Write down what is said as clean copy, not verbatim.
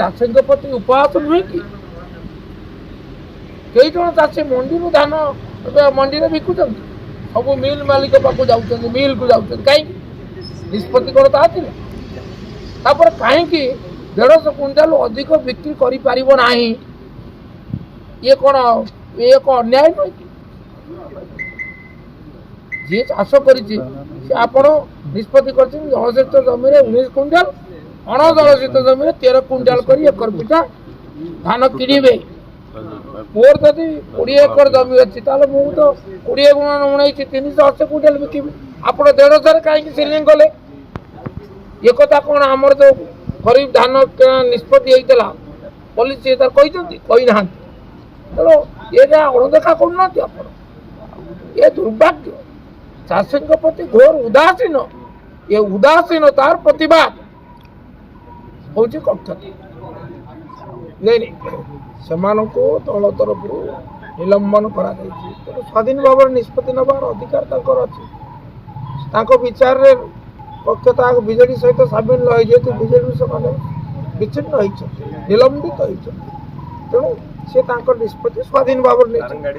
ଚାଷୀଙ୍କ ପ୍ରତି ଉପହାସ ନୁହେଁ କି? କେଇ ଜଣ ଚାଷୀ ମଣ୍ଡିରୁ ଧାନ ଏବେ ମଣ୍ଡିରେ ବିକୁଛନ୍ତି? ସବୁ ମିଲ୍ ମାଲିକ ପାଖକୁ ଯାଉଛନ୍ତି, ମିଲ୍କୁ ଯାଉଛନ୍ତି। କାହିଁକି? ନିଷ୍ପତ୍ତି କ'ଣ ତାହା ଥିଲା? ତାପରେ କାହିଁକି 150 କୁଇଣ୍ଟାଲ ଅଧିକ ବିକ୍ରି କରିପାରିବ ନାହିଁ? ଇଏ କ'ଣ, ଇଏ ଏକ ଅନ୍ୟାୟ ନୁହେଁ କି? ଯିଏ ଚାଷ କରିଛି ସେ, ଆପଣ ନିଷ୍ପତ୍ତି କରିଛନ୍ତି ଜଳସେଚିତ ଜମିରେ 19 କୁଇଣ୍ଟାଲ, ଅଣଜଳସେଚିତ ଜମିରେ 13 କୁଇଣ୍ଟାଲ କରି ଏକର ପିଛା ଧାନ କିଣିବେ। ମୋର ଯଦି 20 ଏକର ଜମି ଅଛି, ତାହେଲେ ମୁଁ ତ 20 ଗୁଣ 19, 380 କୁଇଣ୍ଟାଲ ବିକିବି। ଆପଣ 150ରେ କାହିଁକି ସିଲିଂ କଲେ? ଏ କଥା କ'ଣ ଆମର ଯୋଉ ଖରିଫ ଧାନ କିଣା ନିଷ୍ପତ୍ତି ହେଇଥିଲା ପଲିସି, ତାର କହିଛନ୍ତି? କହିନାହାନ୍ତି। ତେଣୁ ଏଇଟା ଅଣଦେଖା କରୁନାହାନ୍ତି ଆପଣ? ଏ ଦୁର୍ଭାଗ୍ୟ, ଚାଷୀଙ୍କ ପ୍ରତି ଘୋର ଉଦାସୀନ। ଏ ଉଦାସୀନତାର ପ୍ରତିବାଦ ହେଉଛି କର୍ତ୍ତବ୍ୟ। ନାଇଁ, ସେମାନଙ୍କୁ ଦଳ ତରଫରୁ ନିଲମ୍ବନ କରାଯାଇଛି। ତେଣୁ ସ୍ୱାଧୀନ ଭାବରେ ନିଷ୍ପତ୍ତି ନେବାର ଅଧିକାର ତାଙ୍କର ଅଛି। ତାଙ୍କ ବିଚାରରେ ପକ୍ଷତା ବିଜେଡି ସହିତ ସାମିଲ ନ ହେଇ, ଯେହେତୁ ବିଜେଡ଼ିରୁ ସେମାନେ ବିଚ୍ଛିନ୍ନ ହେଇଛନ୍ତି, ନିଲମ୍ବିତ ହେଇଛନ୍ତି, ତେଣୁ ସେ ତାଙ୍କ ନିଷ୍ପତ୍ତି ସ୍ୱାଧୀନ ଭାବରେ ନେଇଛନ୍ତି।